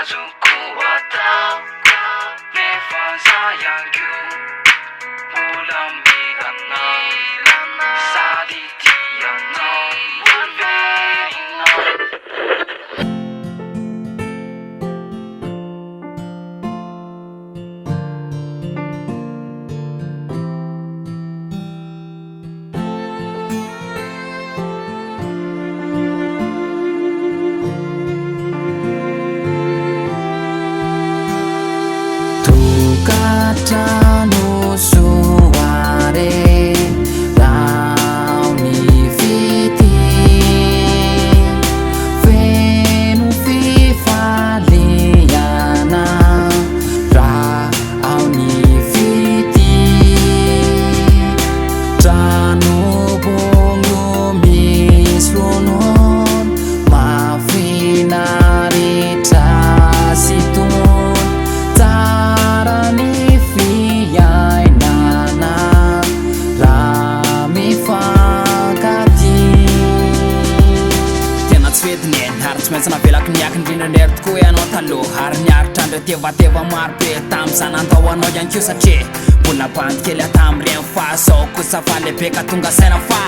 Azoko atao nefa za ihany koa mbola mila anao sady tia anao mbola velona. Tokantrano soa re raha ny fitia feno fifaliana raha ao ny fitia Trano bongo misy ronono mahafinaritra sy tony tsara ny fiainana raha mifankatia. Tena tsy fety neny ary tsy maintsy navelako niaky indrindra indrindra tokoa ianao taloha ary niaritra an'ireo tevateva maro be tamin'izaho nandao anao ihany koa satria Mbola bandy kely aho tamin'ireny fa zao kosa fa lehibe ka tonga saina fa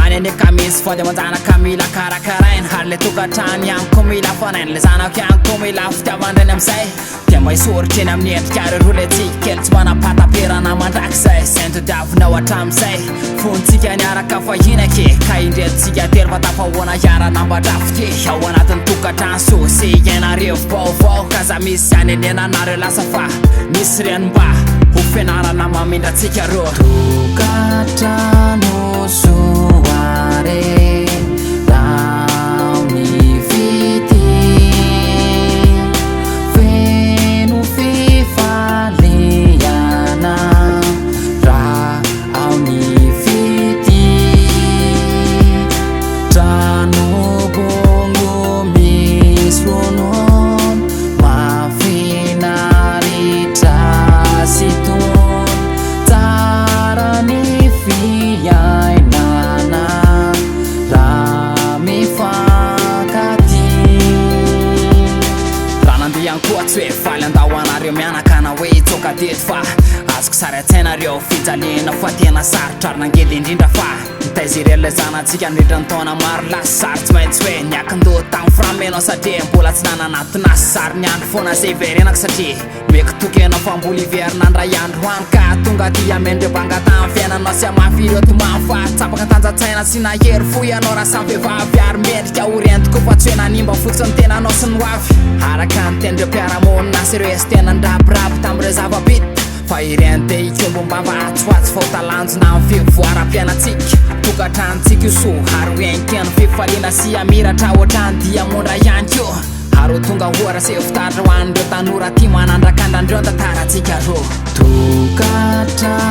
any anie ka misy vady aman-janaka mila karakaraina ary le tokantrano ihany koa mila fanaina le zanako ihany koa mila fitiavan-dreny amin'izay dia mba hisoritra eny amin'ny endrika reo roa le tsiky kely tsy manam-pahataperana mandrakizay izay notodiavinao hatramin'izay fontsika niaraka fahiny aky ka indreto tsika telo fa tafahoana hiara-nambatra fitia ao anatin'ny tokantrano soa sy iaina rivo-baovao k'aza misy hanenenanareo lasa fa misy reny mba ho fianarana mamindra antsika roa. Tokantrano soa re raha ny fitia feno fifaliana raha ao ny fitia trano bongo misy ronono mahafinaritra sy tony tsara ny fiainana raha mifankatia. Raha nandeha ihany koa tsy hoe faly handao anareo mianaka na hoe hitsoaka teto fa azoko sary an-tsaina reo fijaliana fa tena sarotra ary nangedy indrindra fa nitaiza irery ilay zanatsika nandritra ny taona maro lasa ary tsy maintsy hoe niankin-doha tamin'ny fram ianao satria mbola tsy nanana tinasa ary niandry foana izay hiverenako satria Omeko toky ianao fa mbola hiverina indray andro any Ka tonga aty hameno ireo banga tamin'ny fiainanao Sy hamafy ireo tomany fa tsapaka tanjan-tsaina sy nahery fo ianao Raha samy vehivavy ary mendrika ho reny tokoa Fa tsy hoe nanimba fotsiny ny tenanao sy ny hoavy Araka ny tenin'ireo mpiara-monina sy ireo esitena nirabiraby tamin'ireo zava-bita Fa ireny te hikombom-bava atsy ho atsy Fa ho talanjona amin'ny fivoaram-piainantsika Tokantranontsika io soa ary ho henika ny fifaliana Sy hamiratra ohatran'ny diamondra ihany koa. Ary ho tonga ohatra sy fitaratra ho an'ireo tanora tia manandrakandra an'ireo tantarantsika roa. Tokantrano.